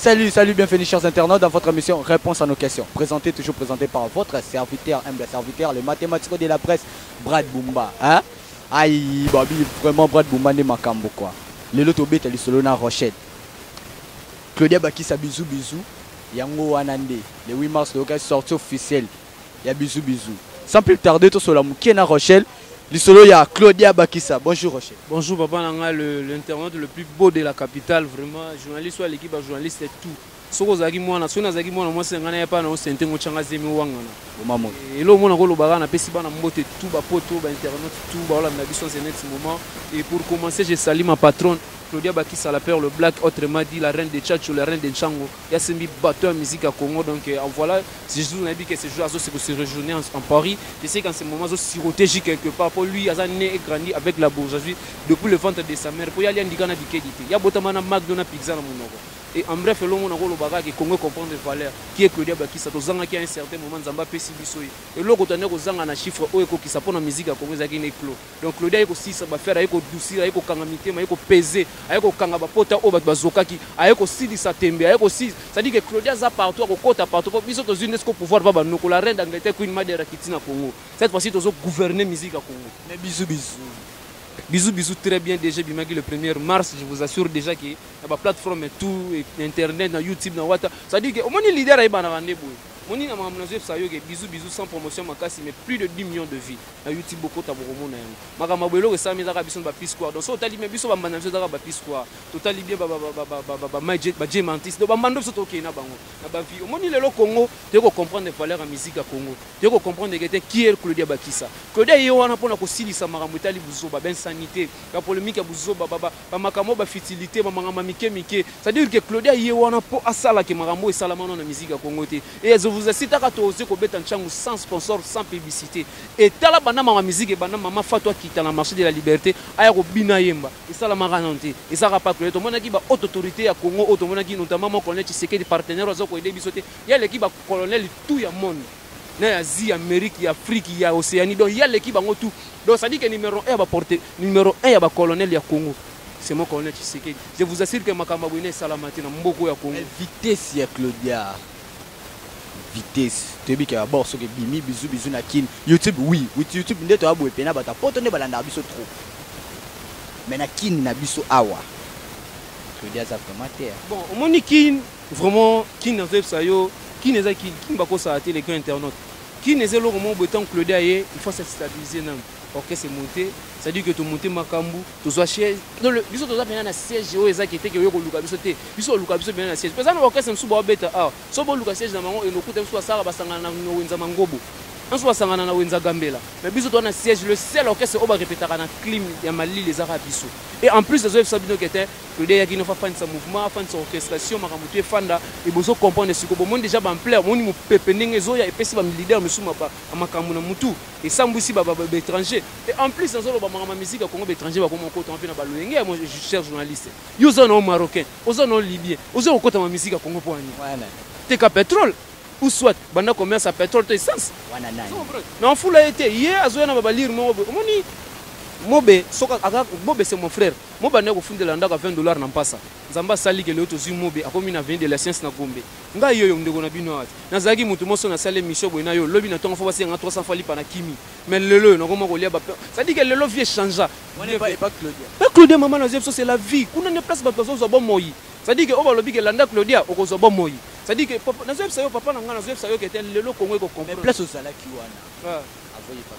Salut, salut, bienvenue chers internautes dans votre émission Réponse à nos questions. Présentée, toujours présentée par votre serviteur, humble serviteur, le mathématique de la presse, Brad Bumba. Hein? Aïe, babi, vraiment Brad Bumba nde makambo quoi. Lelo tobeta lisolo na Rochelle. Claudia Bakisa bisous bisous. Yango wana nde le 8 mars le sortie officielle ya bisous bisous. Sans plus tarder tosola moke na Rochelle. Lisolo ya Claudia Bakisa. Bonjour Rochelle. Bonjour papa nanga, l'internaute le plus beau de la capitale, vraiment journaliste soit l'équipe journaliste et tout. Soki ozalaki mwana, soki nazalaki mwana mwasi na ngai, naya pa na osente ngo tyanga zemi wangana. Omamo. Eloko mona kolobaka, napesi bana mbote tout, bapoto, bainternaute tout baolanda biso en ce net moment. Et pour commencer, je salue ma patronne Claudia Bakisa, la perle black, autrement dit la reine de Tchatcho, la reine de Nchango, yasimbi bateau ya musique à Congo. Donc voilà, ce jour nayebi que ce jour azo se rejoindre en Paris. Je sais qu'en ce moment azo siroter quelque part pour lui, aza né et grandi avec la bourgeoisie depuis le ventre de sa mère, po yali andika na bikedi te, ya botama na McDo na pizza na monoko. Et en bref, elongo na kolobaka ke Congo comprendre valeur qui est Claudia Bakisa. Tozangaki à un certain moment, Nzambe apesi biso ye eloko tande kozanga na chiffre oyo ekokisa mpona musique ya Congo ezalaki na éclos. Donc Claudia aye kosilisa bafere, aye kodoucir, aye kokanga mitema, aye kopese, aye kokanga bapota oyo bato bazokaki, aye kosilisa tembe, aye kosilisa. C'est-à-dire que Claudia aza partout, akokota partout, po biso tozwi nde siko pouvoir pa banoko, la reine d'Angleterre, Queen Mother, akiti na Congo. Cette fois-ci tozo gouverner musique ya Congo. Mais bisous bisous. Bisous bisous, très bien déjà bimaki le 1er mars. Je vous assure déjà que na ba plateforme et tout, et internet, na YouTube, na wata. C'est-à-dire que omoni leader ayebanaka nde boye, moni na makambo nazoyebisa yo ke bisous bisous sans promotion makasi, mais plus de 10 millions de vues na YouTube. Bokota, bokomona yango. Makambo ya boye, eloko esalami ezaka biso na baP Square. Donc so otali bien, biso bambanda biso ezaka baP Square. Totali bien baJ Mantis, donc bambanda biso tokei na bango na bavie. Omoni lelo Congo toye kocomprendre valeur ya musique ya Congo, toye kocomprendre ke te qui est Claudia Bakisa. Claudia ye wana mpona kosilisa makambo etali buzoba, bainsanité, bapolémique ya buzoba, bamakambo, bafutilité, bamakambo ya mike mike. C'est-à-dire que Claudia ye wana mpo asalaki makambo oyo esalama na musique ya Congo te. Et je vous assure, taka toose kobeta ntyango sans sponsor, sans publicité. Etala banda mama musique ebanda, mama Fatou akita na Marché de la Liberté, aya kobina yemba, esalamaka nano te, ezalaka pa Claudia. Tomonaki ba haute autorité ya Congo oyo tomonaki, notamment mo colonel Tshisekedi, partenaire aza koaider biso te. Ye aleki bacolonel tout ya monde, na ya Asie, ya Amérique, ya Afrique, ya Océanie. Donc ye aleki bango tout. Donc c'est à dire que numéro 1 ya baporte, numéro 1 ya bacolonel ya Congo, c'est mon colonel Tshisekedi. Je vous assure que makambo ya boye esalama te na mboka ya Congo. Vitesse ya Claudia, vitesse toyebi ke d'abord soki ebimi bizu bizu na Kini, YouTube, oui, YouTube nde toya boye pena bato ya poto nde balandaka biso trop, mais na Kini na biso awa, Claudia aza vraiment te. Bon, omoni Kine, vraiment Kine, nazoyebisa yo, Kine eza Kine. Kine bakosala te, les grands internautes. Kine eza eloko moko boye. Ntango Claudia ye, il faut se stabiliser nanu, orchestre monte, c'est-à-dire que tomonte makambo, tozwa siège. Biso toza mpena na siège oyo ezaki te ke oyo koluka biso te. Biso oluka biso mpena na siège, eza na orchestre mosusu baobeta awa. So boluka siège na bango, enokuta biso basalaka, basangana na Wenza Mangobo, nyonso basangana na Wenza Gambela. Mais biso toza na siège, le seul orchestre oyo barepetaka na clim ya malili ezaka biso. Et en plus, ezoyebisa bino ke te Claudia eyaki nofa afandisa mouvement, afandisa orchestration, makambo to efanda e bozo comprendre sikoyo. Bomoni déjà baampleur, bomoni mopepe ndenge ezoya, epesi baleader mosusu makambo na mutu, esambwisi baétranger. Et en plus, nazoloba makambo ya musique ya Congo, baétranger bakoma okota mpe na baloyenge ya cher journaliste. Yo oza na Marocain, oza na Libyen, oza kokota ma musique ya Congo mpo ani teka pétrole ou soit banda commerce ya pétrole to essence. Wana nani? Na mfula ye te, ye azoya na babalire moko boye. Omoni Mobe, soki Mobe, c'est mon frère. Mobe ande kofundela ndako ya 20 $ na mpasa. Nzambe asali ke lelo tozwi Mobe, akomi na Avenue de la Science na Gombe. Ngai oyo ndeko na bino awa te, nazalaki motu moso nasali émission boye na yo lobi na ntongo, fo basenga 300 fois lipa na kimi. Mais lelo oyo nakoma kolia ba, c'est-à-dire que lelo vie echangea. Epa Claudia. Pa Claudia, mama, nazwi biso, c'est la vie. Kuna nde place bato bazozwa bomoi. C'est-à-dire que oyo balobi ke landa Claudia, okozwa bomoi. C'est-à-dire que nazoyebisa yo, papa na ngai, nazoyebisa yo ke te lelo Congo ekocomprendre. Place ozalaki wana avoye pa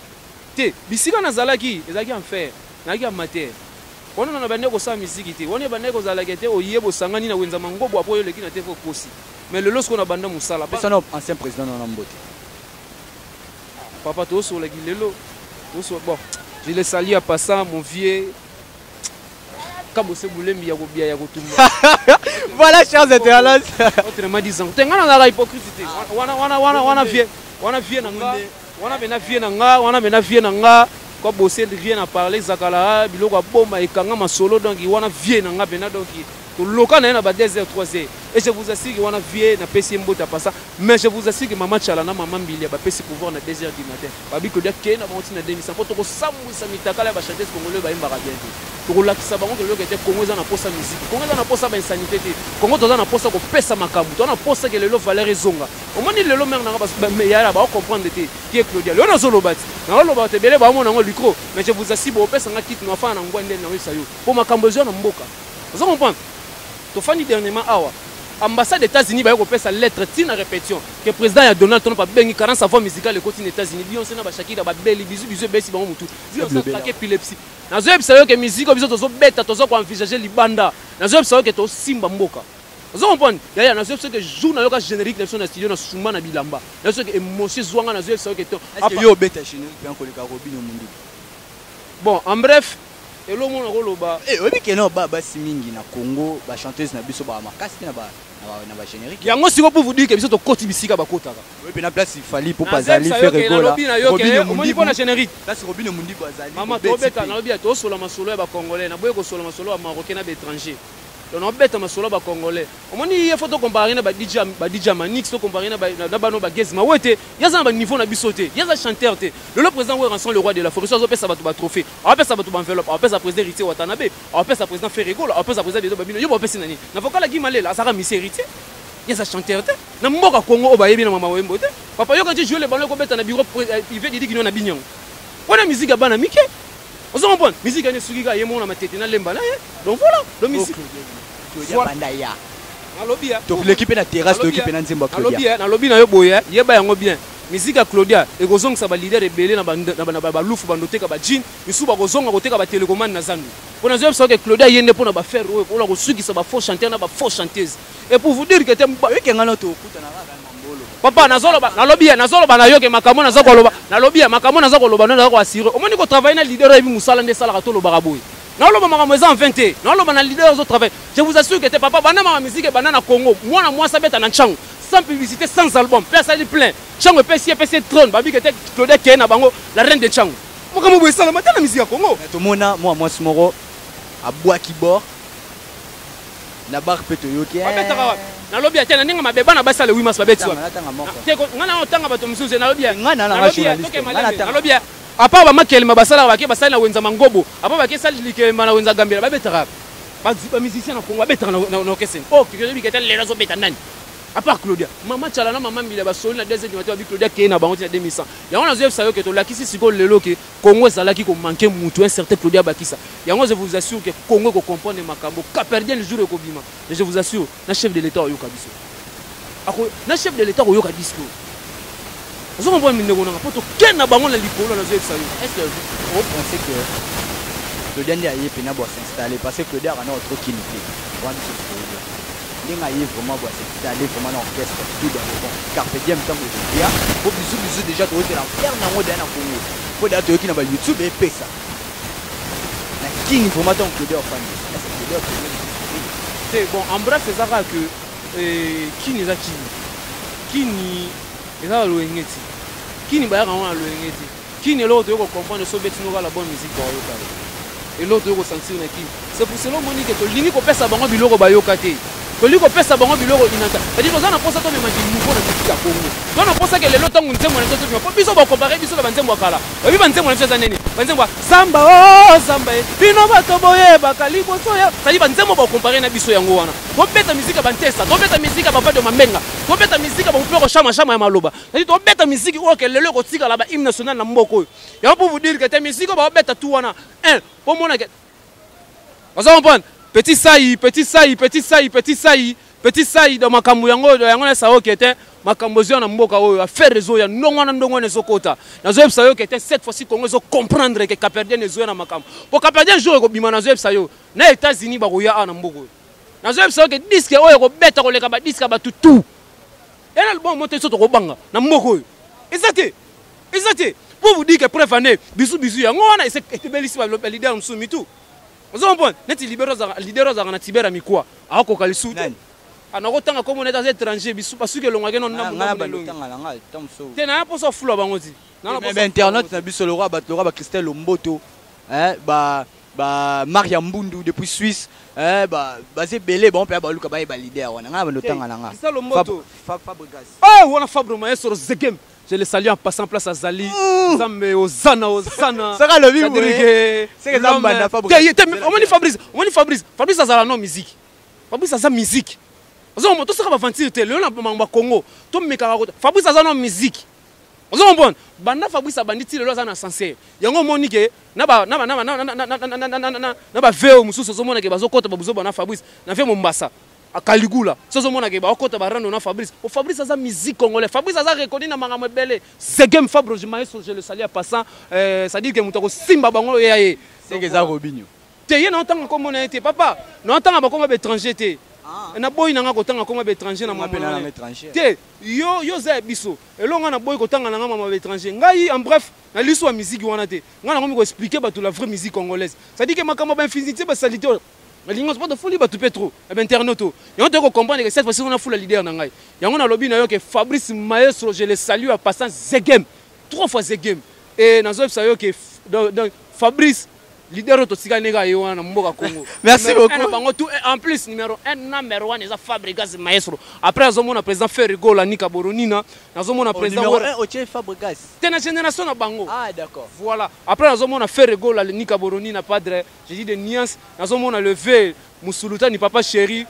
te. Bisika nazalaki ezalaki enfer, nazalaki amateur wana, na bandeki kosala misiki te. Wana ebandaki kozalaka te, oyeba osangani na Wenza Mangobo, apo oyo oleki na te fo kosi. Mais lelo sikoyo na banda mosala. Pesana ancien président na mbote. Papa, tosolaki lelo. Bon, je le salue en passant, mon vieux Kabose Bulembi ya kobia ya kotumba. Voilà, chers internautes. Autrement disant te, nga nazalaka hypocrite te. Wana wana wana wana vieux wana, vieux na nga wana, mena vieux na nga wana, mena vieux na nga kwa bose, rien à parler. Zakala biloko ya bomba ekanga masolo. Donc wana vieux na nga pena, donc toloka na ye na ba 2 heures, 3 heures. Et je vous assure que wana vieux napesi ye mbote apasa. Mais je vous assure que mama Tshala na mama Mbilia bapesi pouvoir na 2 heures du matin, babi kodia kei na bango ntina 2100 mpo tokosambwisa mitakala ya bachanteuse congolais bayembaka bien te. Tokolakisa bango ke lelo ke te Congo eza na posa musique. Congo eza na posa ba insanité te. Congo toza na posa kopesa makambo. Toza na posa ke lelo valeur ezonga. Omoni lelo mère nanga ba yaya ba comprendre te qui est Claudia. Lelo nazo loba ti. Nazo loba te bele ba mona ngo lucro, mais je vous assure bo pesa nga kit no afana na ngwa ndeni na wesa yo. Po makambo ezo na mboka. Ozo comprendre? Tofandi dernièrement awa. Ambassade États-Unis baye kopesa lettre ti na répétition que président ya Donald Trump abengi 40 voix musicale ekoti na États-Unis. Beyoncé na ba Shakira ba beli bisous bisous ebesi bango mutu. Beyoncé attaqué épilepsie. Nazoyebisa yo ke musique oyo biso tozobeta toza ko envisager libanda. Nazoyebisa yo ke tosimba mboka. Ozo comprendre? Yaya nazoyebisa yo ke jour nayoka générique na biso na studio na sumba na bilamba. Nazoyebisa yo ke émotion ezwa nga nazoyebisa yo ke to. Est-ce que yo obeta générique pe koleka Robinho Mundibu? Bon, en bref, eloko moko nakoloba. Eh, oyebi ke no ba basi mingi na Congo, ba chanteuse na biso ba makasi te na ba na ba générique. Yango siko pour vous dire que biso tokoti bisika bakotaka. Oyebi pe na place Fally Ipupa azali, Ferre Gola, Robinho Mundibu. Omoni générique. Place Robinho Mundibu azali. Mama tobeta nalobi ya tosola masolo ya ba congolais, naboyi kosola masolo ya marocain na ba étranger. Donc nabeta masolo ya ba congolais. Omoni ye faut to comparer na ba DJ ba DJ Manix, to comparer na ba na bano ba Gaz Mawete. Ye aza na ba niveau na biso te. Ye aza chanteur te. Lelo président Werrason le roi de la forêt, azo pesa bato ba trophée. Apesa bato ba enveloppe, apesa président Héritier Watanabe, apesa président Ferre Gola, apesa président Bedo Babino. Yo ba pesi nani? Na vocal Guy Malela, azaka monsieur Héritier. Ye aza chanteur te. Na mboka Congo oyo bayebi na mama Wembo te. Papa yoka ti jouer le ballon ko beta na bureau privé Didi Kino na binyango. Wana musique ya bana mike. Ozo comprendre? Musique ya ne suki ka ye mona matete na lemba na ye. Donc voilà, le musique. Claudia banda ya. Nalobi ya. Tokuleki pe na terrasse toyoki pe na nzembo ya Claudia. Nalobi nalobi na yo boye, yeba yango bien. Musique ya Claudia ekozongisa ba leader ebele na ba ba lufu bando teka ba jean, misusu bakozonga koteka ba télécommande na zandu. Pona nazoyebisa ke Claudia ye nde pona ba faire oyo pona kosukisa ba faux chanteur na ba faux chanteuse. Et pour vous dire que te oyeke nga na tokutana kaka na mambolo. Papa nazoloba nalobi ya nazoloba na yo ke makambo naza koloba nalobi ya makambo naza koloba naza ko assurer. Omoni ko travailler na leader oyebi musala nde esalaka tolobaka boye. Naoloba makambo eza en vain te. Naoloba na leader ozo travailler. Je vous assure que te papa banda mama musique banda na Congo mwana mwasi abeta na nchango sans publicité sans album pe asali plein. Nchango epesi epesi ye trône babi ke te Claudia keye na bango la reine de Nchango. Makambo boye esalama te na musique ya Congo. Tomona mwa mwasi moko abwaki bord na bar pe toyoki. Babetaka wapi? Nalobi ate na ndenge mabe bana basala 8 mars babeti wapi? Te nga na otanga bato mosusu nalobi ya. Nga na na journaliste. Nalobi ya à part ba makelema basalaka bake basali na wenza mangobo, à part bake sali likelema na wenza gambela babetaka ba ba musicien na Congo babetaka na na orchestre. Oh kikoyebi kete lelo azobeta nani? À part Claudia, mama Tshala na mama Mbila basoli na 2h du matin babi Claudia keye na bango ti na 2100. Yango nazoyebisa yo ke tolakisi sikoyo lelo ke Congo ezalaki ko manquer mutu un certain Claudia Bakisa. Yango je vous assure que Congo eko comprendre makambo Caperdien le jour ekobima. Mais je vous assure na chef de l'État oyoka biso. Ako na chef de l'État oyoka disque oyo. Ozo comprendre mindeko nanga po tokende na bango na likolo nazoyebisa yo. Est-ce que vous pensez que Claudia nde aye pena bo s'installer parce que Claudia akana trop kini te. Wana biso tokoyeba. Ndenge aye vraiment bo s'installer vraiment na orchestre tout dans le bon. Carpe diem ntango ekoya po bisu bisu déjà tozela faire nango deya na Congo. Po deya toyoki na ba YouTube epesa. Na kini vraiment ntango Claudia ofandi. Est-ce que Claudia okende te? Bon, en bref eza kaka que kini eza kini. Kini eza na loyenge ti. Kini bayaka yango na loyenge ti. Kini eloko toyei kocomprendre so obeti noka la bonne musique bayoka yo. Eloko toyei kosentir na kini. C'est pour cela omoni ke tolingi kopesa bango biloko bayoka te. Tolingi kopesa bango biloko inanta. C'est-à-dire toza na mposa tomema du nouveau na musique ya Congo. Toza na mposa ke lelo ntango nzembo na biso tobima po biso bakompare biso na banzembo ya kala. Oyebi banzembo na biso eza nini? Banzembo ya Zamba o Zamba e bino bato boyebaka liboso ya. C'est-à-dire banzembo bakompare na biso yango wana. Tobeta musique ya bantesa, tobeta musique ya bavado mambenga, tobeta musique ya bamopeko shama shama ya maloba. C'est-à-dire tobeta musique oyo ke lelo ekotikala ba hymne national na mboka oyo. Yango pour vous dire que te musique oyo babeta tout wana un po mona ke ozo comprendre petit sai petit sai petit sai petit sai petit sai dans makambo yango yango na sao ke te makambo ezoya na mboka oyo affaire ezoya ndongo wana ndongo wana ezokota. Nazoyebisa yo ke te cette fois-ci Congo ezo comprendre ke Caperdien ezoya na makambo po Caperdien jour ekobima. Nazoyebisa yo na États-Unis bakoya awa na mboka oyo. Nazoyebisa yo ke disque oyo ekobeta koleka ba disque ya bato tout. Ena album moto so tokobanga na mboka oyo eza te, eza te. Pour vous dire que preuve année bisu bisu yango wana etebelisi ba leader mosusu mitu. Ozo comprendre? Neti libero azalaka leader azalaka na Tibera mikwa akokoka lisusu te. Anakotanga kombo neti aza étranger bisu basuki elongwaki no ndambo ndambo elongi te na ya mposa ofula bango ti. Ba internaute na biso lokwa bato lokwa ba Christelle Lomboto, hein, ba ba Maria Mbundu depuis Suisse, hein, ba baza ebele bango mpe baluka bayeba leader wana. Ngai bando tanga na nga Christelle Lomboto. Fabregas. Oh wana Fabre Maestro Zegem. Je le salue en passant place azali. Nzambe ozana ozana. Saka lobi boye. C'est que Zamba Fabrice. Te omoni Fabrice, omoni Fabrice. Fabrice azala no musique. Fabrice aza musique. Ozo mo tosaka ba aventure te lelo na ba Congo. To mekaka ko Fabrice aza no musique. Ozo comprendre? Banda Fabrice abandi ti lelo aza na ascenseur. Yango omoni ke na ba na ba na ba na na na na na na na ba veo mosusu ozomona ke bazokota ba buzoba na Fabrice na ve Mombasa. Caligula soki ozomona ke baokota barando na Fabrice o Fabrice aza musique congolais. Fabrice aza reconnu na makambo ebele. Zegem Fabro maestro, je le salue en passant. C'est à dire que moto akosimba bango ya ye. C'est que eza Robinho. Te ye na otanga kombo na ye te papa, na otanga bakombo ba étranger te. Na boyi nanga kotanga kombo ba étranger na mama na étranger. Te yo yo za biso elonga na boyi kotanga nanga mama ba étranger. Ngai en bref na liso ya musique wana te. Ngai nango ko expliquer bato la vraie musique congolaise. C'est à dire que makambo ba infinité ba salité nalingi mpo tofuli bato mpe trop ya bainternet o yango toyei kocomprendre que cette fois-ci on a fula leader na ngai. Yango nalobi na yo ke Fabrice Maestro, je le salue en passant, zegem trois fois zegem. Et nazoyebisa yo ke donc Fabrice leader oyo totikali ndenge aye wana na mboka Congo. Merci beaucoup. Na bango tout en plus numéro 1 numéro 1 eza Fabregas Maestro. Après azomona président Ferre Gola Nika Boronina, nazomona président numéro 1 otie Fabregas. Te na génération na bango. Ah d'accord. Voilà. Après nazomona Ferre Gola Nika Boronina padre, j'ai dit des nuances, nazomona le V Musulutani papa chéri,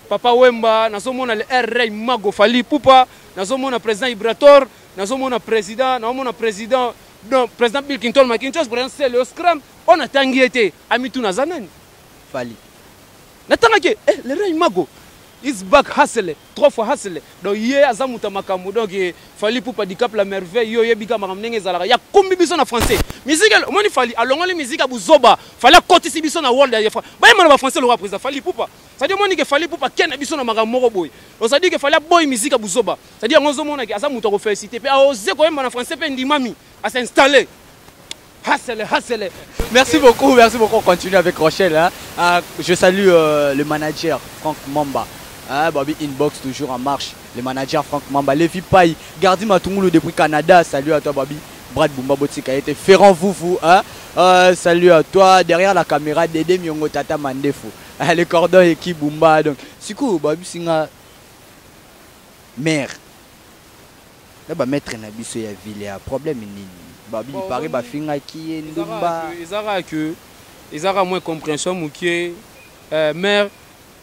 papa Wemba, nazomona le R Ray Mago Fally Ipupa, nazomona président Ibrator, nazomona président, nazomona président donc président Bill Clinton Macintosh, président Celeo Scram, on atangi ete amituna aza nani? Fally. Natangaki le Ray Mago is back hustle trois fois hustle. Donc ye aza muta makambo donc Fally Ipupa Dicap la merveille yo yebika makambo ndenge ezalaka ya kombi biso na français. Musique omoni Fally alongoli musique ya buzoba, Fally akotisi biso na world ya bayema na ba français lokola président Fally Ipupa. C'est-à-dire omoni ke Fally Ipupa kena biso na makambo moko boye. Donc c'est-à-dire que Fally aboyi musique ya buzoba. C'est-à-dire yango ozomona ke aza mutu akoféliciter pe aose koyemba na français pe ndimami a s'installer. Hustle, hustle. Merci beaucoup, merci beaucoup. On continue avec Rochelle. Hein. Je salue le manager Franck Mamba. Hein, Bobby Inbox toujours en marche. Le manager Franck Mamba. Lévi Paye, Gardi Matungulu depuis Canada. Salut à toi, Bobby. Brad Bumba Botika était Ferrand Vouvou. Hein. Salut à toi. Derrière la caméra, Dédé Miongo Tata Mandefu. Hein, le cordon équipe Bumba. Donc, du coup, Bobby Singa, mère. Là, bah, maître Nabiso ya ville, ya problème nini. Babi, il paraît, bah, finga qui est Ndumba. Ezara que, ezara moins compréhension mokie, mère,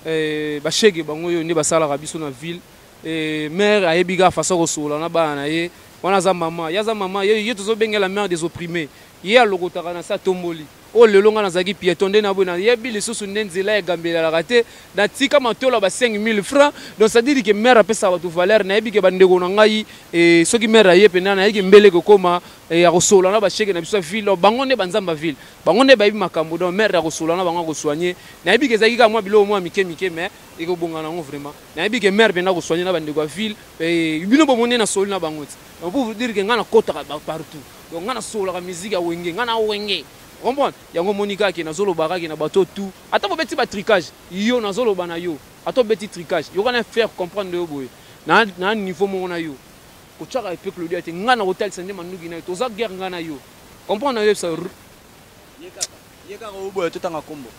bah, chege bango yo nde basala rabiso na ville. Et mère ayebi ga façon kosola na bana na ye. Wana za mama, ya za mama, ye, ye tozo benga la mère des opprimés. Ye alokotaka na sa tomboli. O lelo nga nazalaki piéton nde na boye na yebi lisusu nde nzela egambelaka te. Natika matola ba 5000 francs. Donc ça dit que mère apesa bato valeur, nayebi ke bandeko na ngai, et soki mère aye pena nayebi ke mbele kokoma, et ya kosola na ba chèque na biso ya ville. Donc, bango nde banzamba ville. Bango nde bayebi makambo. Donc mère ya kosola na bango akosoigner. Nayebi ke ezalaki kaka mwa biloko mwa mike mike, mais ekobonga nango vraiment. Nayebi ke mère pena akosoigner na bandeko ya ville, et bino bomoni na soli na bango ti. Donc pour vous dire que nga nakotaka partout. Donc nga nasolaka musique ya wenge, nga na wenge. Comprendre? Yango Monica ke nazoloba kaka na bato tout. Ata bobeti ba tricage, yo nazoloba na yo. Ata bobeti tricage, yo kana faire comprendre yo boye. Na na niveau moko na yo. Kotiaka epe Claudia te nga na kotalisa nde manduki na yo. Toza guerre nga na yo. Comprendre na yo ça. Ye kaka oboya totanga kombo.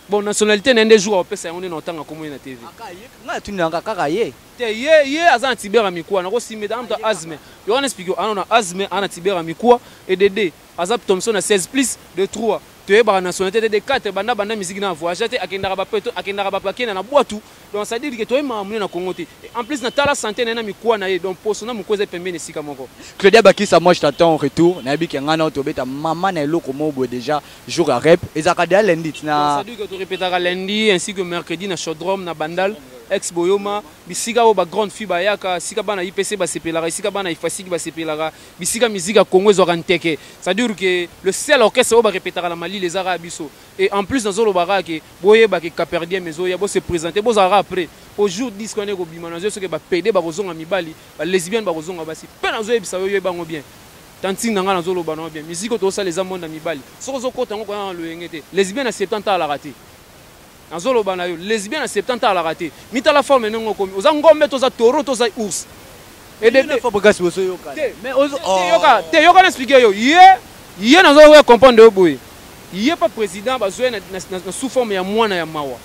Bon, nationalité na nde jour opesa yango nde na otanga kombo ye na TV. Aka ye nga tuni nanga kaka ye. Te ye ye aza na Tibera Mikua na ko simba ta asthme. Yo wana explique ana na asthme ana Tibera Mikua et DD aza Thomson na 16 plus de 3. Toyebaka nationalité de 4 banda banda musique na voyage te akendaka ba peto akendaka ba pakena na boitu. Donc ça dit que toyema amune na Congo te. Et en plus na tala santé na mikua na ye donc poso na mukwa eza pembeni esika moko. Claudia Bakisa, moi je t'attends en retour. Nayebi ke nga na tobeta mama na eloko moko déjà jour à rep. Ezaka déjà lundi na Ça dit que tu répétera lundi ainsi que mercredi na Chaudrome na Bandal ex Boyoma bisika oyo ba grande fille bayaka sika bana IPC ba sepelaka sika bana Ifasiki ba sepelaka bisika musique ya Congo ezwaka nteke. Ça dire que le seul orchestre oyo ba répétaka na Mali les ara biso. Et en plus nazolobaka ke boyeba ke Caperdien mezo ya bo se présenter bozalaka après au jour 10 quand ko bima nazo soki ba PD ba kozonga mibali ba lesbienne ba kozonga basi pe nazoyebisa yo yeba ngo bien. Tantine nanga nazoloba na bien musique to sala eza monde ya mibali soko ozokota ngo koya na loyenge te lesbienne na 70 ans alaka te. Nazoloba na yo lesbienne na 70 ans alaka te. Mitala forme ndenge okomi oza ngombe to za taureau to za ours. Et de fois bokasi boso yoka. Te, mais ozo te yoka, te yoka na expliquer yo. Ye, ye nazo ya comprendre yo boye. Ye pas président bazoya na, na, na, na sous forme ya mwana ya mawa.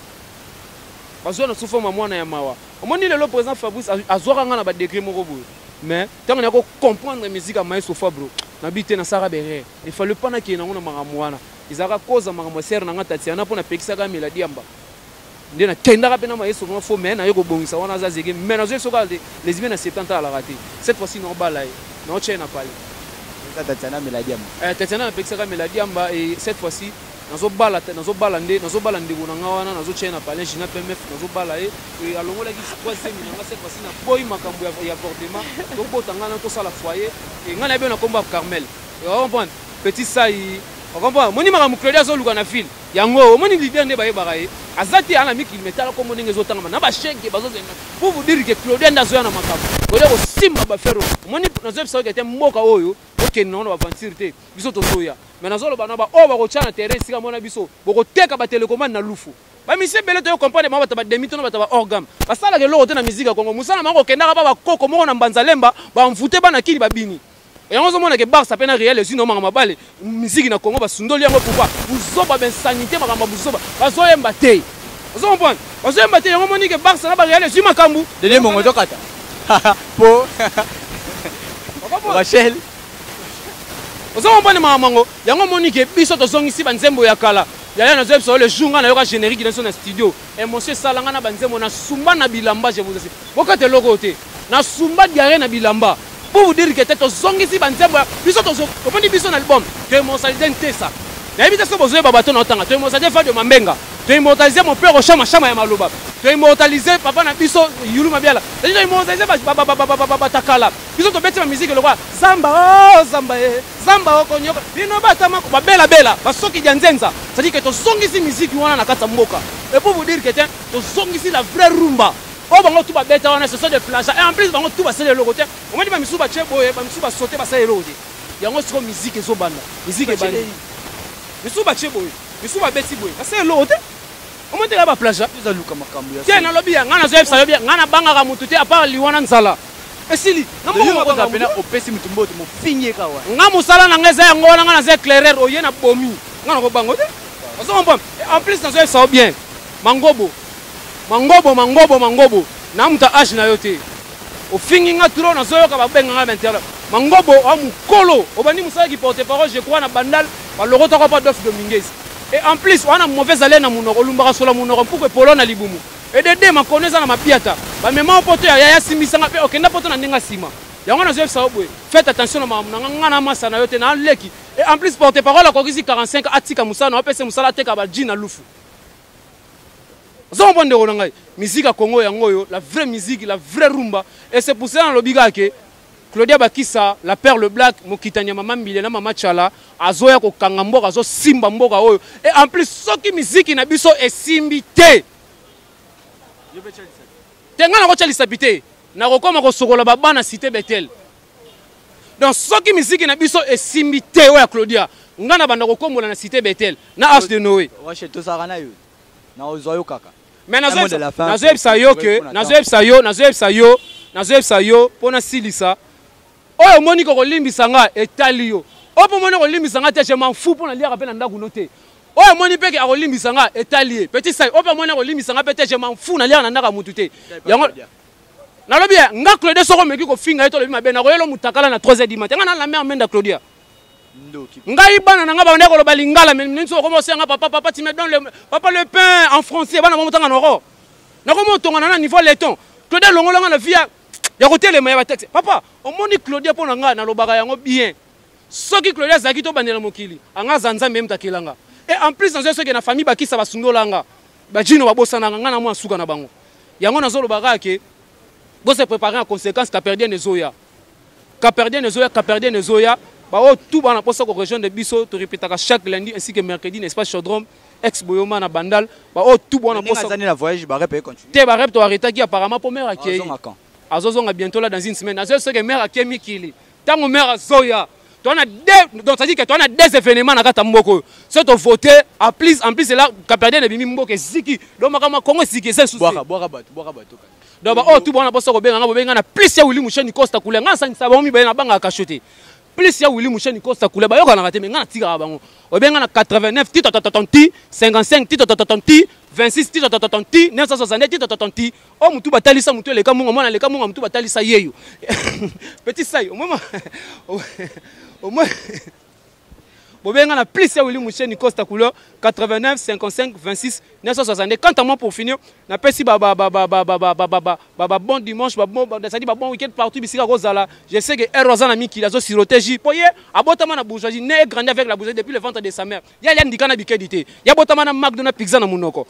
Bazoya na sous forme ya mwana ya mawa. Omoni lelo président Fabrice azwaka nga na ba degré moko boye. Mais ntango na comprendre musique ya Maestro Fabro, nabi te, nasala berere, il fallait pas nakende nango na makambo wana. Ezalaka koza makambo ya sere na nga Tatiana, mpo napekisaka Meladi Yamba nde nakendaka mpe na Maestro mwa fo. Mais naye kobongisa wana, aza zege. Mais nazwi soka lesbien na 70 alaka te. Cette fois-ci naobala ye, naotya ye na pale. Eza Tatiana Meladi Yamba. Tatiana, napekisaka Meladi Yamba et cette fois-ci nazobala, nazobala nde nazobala ndeko na nga wana, nazotya ye na palin Gina PMF. Nazobala ye, alongolaki troisième na nga. Cette fois-ci naboyi makambo ya avortement. Tobota nga na tosala foyer e ngai nayebi na kombo ya Carmel. Ocomprendre, petit sai, ocomprendre? Moni makambo Claudia azoluka na ville yango. Omoni leader nde bayebaka ye aza te ana mikili, mais tala kombo ndenge ezotangama na bashege bazozenga, pour vous dire que Claudia nde azoya na makambo. Claudia kosimba bafero. Omoni, nazoyebisa yoke te, mboka oyo okende nango na baventure te. Biso tozoya, mais nazoloba na baoyo bakotya na terrain esika mona biso bokoteka batélécommande na lufu. Bamisi ebele toyo comprendre bango, bato bademi tono, bato baorgame basalaka eloko te na musique ya Kongo. Mosala bango kokendaka ba bakoko moko na Mbanzalemba, bamvute bana kini babini yango. Ozomona ke Barça mpe na Real ezwi na makambo mabale. Musique na Congo basundoli yango. Pourquoi? Buzoba, bainsanité, makambo ya buzoba. Bazoyemba te, ozo comprendre? Bazoyemba te. Yango omoni ke Barça na bareal ezwi makambo. Dede Mongo tokata po Rachel. Ozo comprendre makambo yango? Yango omoni ke biso tozongisi banzembo ya kala. Yaya, nazoyebisa yo, le jour nga nayoka générique na biso na studio, émotion esalanga na banzembo, nasumba na bilamba. Je vous assure, bokata eloko oyo te, nasumba diarrhée na bilamba, pour vous dire que te tozongisi banzembo ya biso. Tomoni biso na album toimmortalize Ntesa. Nayebi te so bozoyeba bato na otanga. Toimmortalize Fadio Mambenga, toimmortalize mon père Oshama Shama ya maloba, toimmortalize papa na biso Yulu Mabiala. Toimmortalize batakala. Biso tobeti bamusique lokwa zamba o zamba e zamba okonyoka bino batamako babelabela basoki dia nzenza. C'est-à-dire que tozongisi musique wana na kati ya mboka. Et pour vous dire que te tozongisi la vraie rumba oyo bango tu babeta wana, ce sont des plagiats. Et en plus bango tu basala eloko te. Omoni, bamisusu batie boye, bamisusu basote, basala eloko te. Yango sikoyo musique ezobanda, musique ebandi. Misusu batie boye, misusu babeti boye, basala eloko te. Omoni te kaka baplagiat. Ezaluka makambo ya te. Nalobi ya ngai, nazoyebisa yo bien, ngai nabangaka motu te à part liwa na nzala. Esili. Nakoza pena opesi motu mbote, mofingi ye kawa. Nga mosala na ngai eza yango wana. Ngai naza éclaireur, oye na bomi ngai nakobango te. Ozo comprendre? En plus nazoyebisa yo bien, Mangobo, Mangobo, Mangobo, Mangobo, na moto age na yo te. Ofingi nga trop, nazoyoka babenga nga bainternet. Mangobo oa mokolo obandi mosalaki porte parole, je crois, na Bandal, balokotaka pa Dolphe Dominguez. Et en plus wana mauvaise haleine na monoko, olumbaka sola monoko, mpuku epolo na libumu edede makono eza na mapiata. Bamema poto ya yaya simbisanga mpe okenda poto na ndenge nsima. Yango nazoyebisa yo boye, faites attention na makambo na nga. Nga na masa na yo te, na leki. Et en plus porte parole akokisi 45, atika mosala na apesa mosala, ateka baji na lufu. Oza comprendre, ndeko na ngai? Musique ya Congo yango oyo, la vraie musique, la vraie rumba. Et c'est pour cela nalobi kaka ke Claudia Bakisa, la perle black, mokitani ya mama Mbile na mama Chala, azoya kokanga mboka, azosimba mboka oyo. Et en plus soki miziki na biso esimbi te te, ngai nakotya lisapi te, nakokoma kosokola babana cité Betel. Donc soki miziki na biso esimbi te, oyo ya Claudia, ngai na banda kokombola na cité Betel na Arche de Noé. Rachel, tozalaka na yo, na ozwa yo kaka. Mais nazoyebisa yo ke nazoyebisa yo, nazoyebisa yo, nazoyebisa yo mpo nasilisa oyo. Omoni kokolimbisa nga, etali yo. Oyo mpo omoni kolimbisa nga te, je m'en fous, mpo naliaka mpe na ndako no te. Oyo omoni mpe ke akolimbisa nga, etali ye. Petit sai oyo mpe omoni akolimbisa nga mpe te, je m'en fous, naliaka na ndako ya mutu te. Yango nalobi nga Claudia, soko omeki kofinga ye to olobi mabe, nakoyela mutakala na 3 heures du matin. Nga na la mare menda Claudia. Ngai bana na nga banda koloba lingala, mais nini okoma osenga papa, papa, tu me donnes le papa, le pain en français. Bana bamotanga noko, nakoma otongana na niveau letton. Claudia longolanga na vie ya kotelema ya batexte. Papa, omoni Claudia, mpo na ngai nalobaka yango bien, soki Claudia azalaki tobandela mokili, anga aza Nzambe, ye moto akelanga. Et en plus nazoya soki na famille Bakisa basundolanga, bajino babosananga ngai na mwa suka na bango. Yango nazoloba kaka ke bose préparer en conséquence. Kaperdien ezoya, Kaperdien ezoya, Kaperdien ezoya. Baoyo tout bana mposa korejoindre biso, torepetaka chaque lundi ainsi que mercredi na espace Chaudrome, ex Boyoma na Bandal. Baoyo tout bana mposa na voyage, barep continue. Te, barep toarretaki apparemment mpo mare akei, azozonga bientôt là, dans une semaine. Azoya soki mare akei mikili. Ntango mare azoya, toana deux, donc c'est à dire que toana deux événements na kati ya mboka oyo. So tovote en plus, en plus ela Kaperdien ebimi, mboka eziki. Donc makambo ya Kongo eziki, eza lisusu. Bwaka bato, bwaka bato. Donc baoyo tu bwana mposa kobenga nga, bobenga na plus ya Wili Musheni Costa Kule. Nga nasangisa bango mibale, nabangaka kasho te. Plus ya Willy Musheni Costa Kule bayokanaka te, mais nga natikaka bango. Obenga na 89 ti tatatatati ti 55 ti tatatatati ti 26 ti tatatatati ti 962 ti tatatatati ti. O mutu batalisa mutu eleka munga mwana eleka munga mutu batalisa yeyo. Petit sai omoma omoma bobenga na plus ya Willy Musheni Costa Couleur 89 55 26 962. Quant à moi, pour finir, napesi ba ba ba ba ba ba ba ba ba ba ba ba bon dimanche, ba bon, c'est-à-dire ba bon week-end partout bisika kozala. Je sais que R aza na mikili azo siroter jus po ye abotama na bourgeoisie, né et grandi avec la bourgeoisie depuis le ventre de sa mère. Ya ya ndika na bikedi te, ya botama na McDo na pizza na munoko.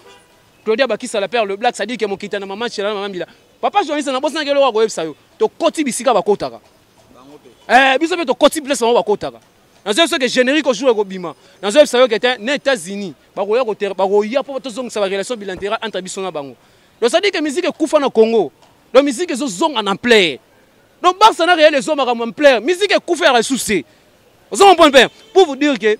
Claudia Bakisa la père le black, c'est-à-dire que mokita na maman Chela na maman Bila. Papa journaliste, na bosana ke loko koyebisa yo, tokoti bisika bakotaka. Biso mpe tokoti place bango bakotaka. Nazoyebisa ke générique ojour ekobima, nazoyebisa yo ke te na États-Unis bakoya kotere, bakoya mpo tozongisa barelation bilatérale entre biso na bango. Donc c'est-à-dire que musique ekufa na Congo, donc musique ezozonga na ampleur. Donc Barça na Real ezomaka mo ampleur, musique ekufa ya ressource. Ozo comprendre mpe? Pour vous dire que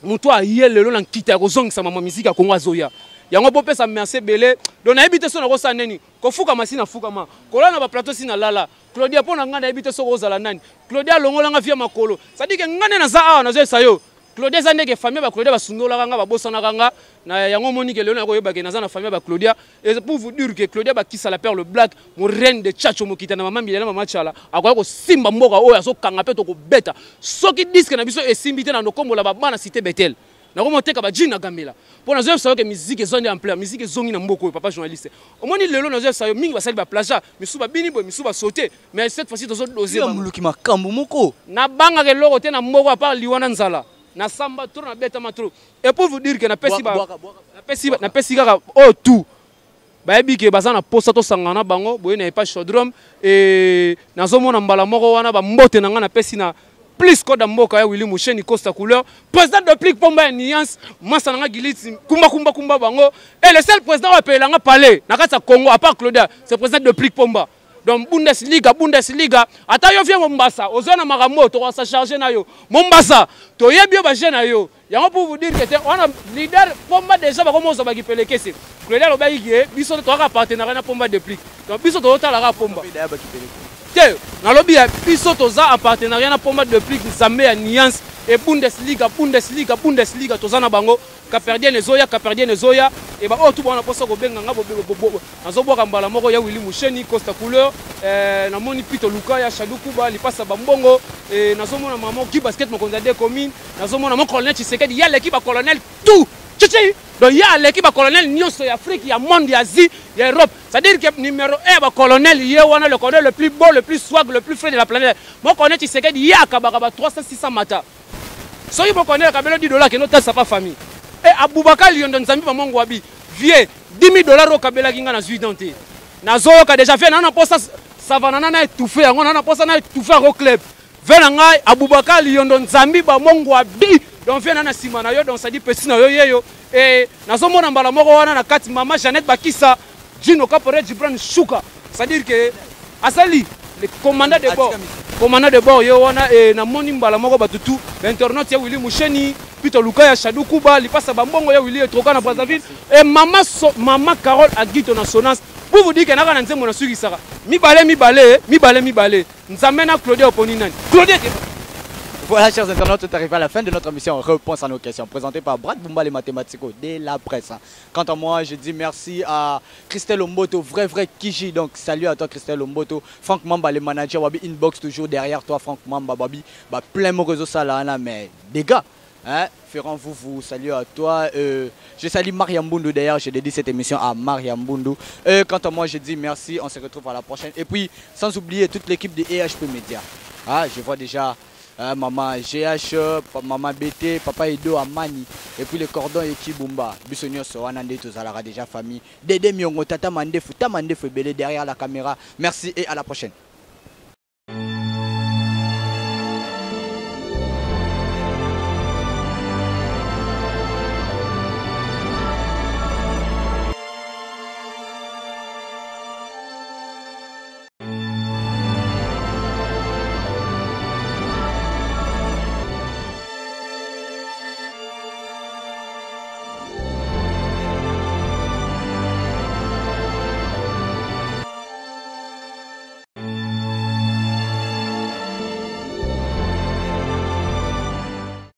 moto aye lelo na nkita ya kozongisa mama musique ya Congo azoya yango, bopesa merci ebele. Donc nayebi te so nakosala nini, kofukama si nafukama, kolala na baplateau si nalala. Claudia, mpo na ngai nayebi te soki ozala nani. Claudia alongolanga via makolo, c'est-à-dire ke ngai nde naza awa, nazoyesa yo Claudia eza ndenge famille ba Claudia basundolaka nga, babosanaka nga na yango. Omoni ke lelo nakoyeba ke naza na famille ba Claudia. Et pour vous dire que Claudia Bakisa la perle black, mo reine de Tchatcho, mokita na mama Milela, mama Tchala, akoya kosimba mboka oyo, azokanga mpe tokobeta. Soki disque na biso esimbi te, na nokombola babana cité Betel, nakomoteka bajine na gambela, mpo nazoyebisa yo ke musique ezongi ampleur, musique ezongi na mboka oyo. Papa journaliste, omoni lelo nazoyebisa yo, mingi basali baplagiat, misusu babini boye, misusu basaute, mais cette fois-ci tozodose. Moluki makambo moko. Nabangaka eloko te na moko à part liwa na nzala. Nasamba trop, nabetama trop. Et pour vous dire que napesi napesi kaka oyo tout bayebi ke baza na posa tosangana na bango boye na epa Shodrom. E nazomona mbala moko wana bambote na ngai napesi na plus code ya mboka ya Willy Musheni Costa Couleur, président de plique pomba ya nuance, masa na nga Giliti, kumba kumba kumba bango. Et le seul président oyo apelelanga palais na kati ya Congo à part Claudia, c'est président de plique pomba. Donc Bundesliga, Bundesliga, ata yo vie Mombasa oza na makambo oyo tokosa charge na yo. Mombasa toyebi yo, bajeune na yo yango. Pour vous dire que te wana leader pomba déjà bakomozwa bakipelekese. Claudia alobaki ke biso toyaka partenariat na pomba déplique, donc biso tozotalaka pomba te. Nalobi ya biso toza en partenariat na pomba déplique, Nzambe ya nuance. E Bundesliga, Bundesliga, Bundesliga, toza na bango. Kaperdien ezoya, Kaperdien ezoya. E baoyo tu bwana mposa kobenga nga, nazobwaka mbala moko ya Willy Musheni Costa Couleur. Namoni Pito Luka ya Shadu Kuba lipasa bambongo. Nazomona mama Guy Basket, mokonzi ya deux commune. Nazomona mo colonel Tshisekedi, ye aleki bacolonel tout chichi. Donc ye aleki bacolonel nyonso ya Afrique, ya monde, ya Asie, ya Europe. C'est-à-dire que numéro 1 ya bacolonel ye wana, le colonel le plus beau, le plus swag, le plus frais de la planète, mo colonel Tshisekedi. Ye akabaka ba 300 600 mata. Soki bocolonel akabelo 10 $ kende otalisa pa famille. E Abubakar Liondo Nzambi bamongo abi vie 10 000 $ oyo okabelaki nga, nazwi don te. Nazoyoka déjà vie naa na mposa savana na étouffe yango, naa na mposa na étouffe yango. Club ve na ngai Abubakar Liondo Nzambi bamongo abi, donc vie na na nsima na yo, donc sadi pesi na yo yeyo. E nazomona mbala moko wana na kati mama Jeannette Bakisa Jino Kapore Gibran Shuka, c'est-à-dire que asali le commandant de bord, commandant de bord ye wana. E namoni mbala moko bato tu bainternaute ya Willy Musheni, Pito Luka ya Shadu Kuba lipasa bambongo ya Willy Etroka na Brazzaville e mama, so, mama Carole Agito na Sonance. Pour vous dire que naka na nzembo nasukisaka mibale mibale mibale mibale, Nzambe na Claudia, oponi nani? Claudia te. Voilà, chers internautes, c'est arrivé à la fin de notre émission Réponse à nos questions, présentée par Brad Bumba, les mathématiques de la presse. Quant à moi, je dis merci à Christelle Omboto, vrai, vrai Kiji. Donc, salut à toi, Christelle Omboto. Franck Mamba, le manager, Wabi Inbox, toujours derrière toi, Franck Mamba, Babi. Bah, plein mon réseau, ça là, mais des gars. Hein, Ferrand vous, salut à toi. Je salue Mariam Bundu d'ailleurs, je dédie cette émission à Mariam Bundu. Quant à moi, je dis merci, on se retrouve à la prochaine. Et puis, sans oublier toute l'équipe de EHP Media. Ah, je vois déjà maman GH, maman BT, papa Edo Amani, et puis le cordon Ekibumba. Biso nyonso wana nde tozalaka déjà famille. Dédé Miongo, Tata Mandefu, Tata Mandefu ebele derrière la caméra. Merci et à la prochaine.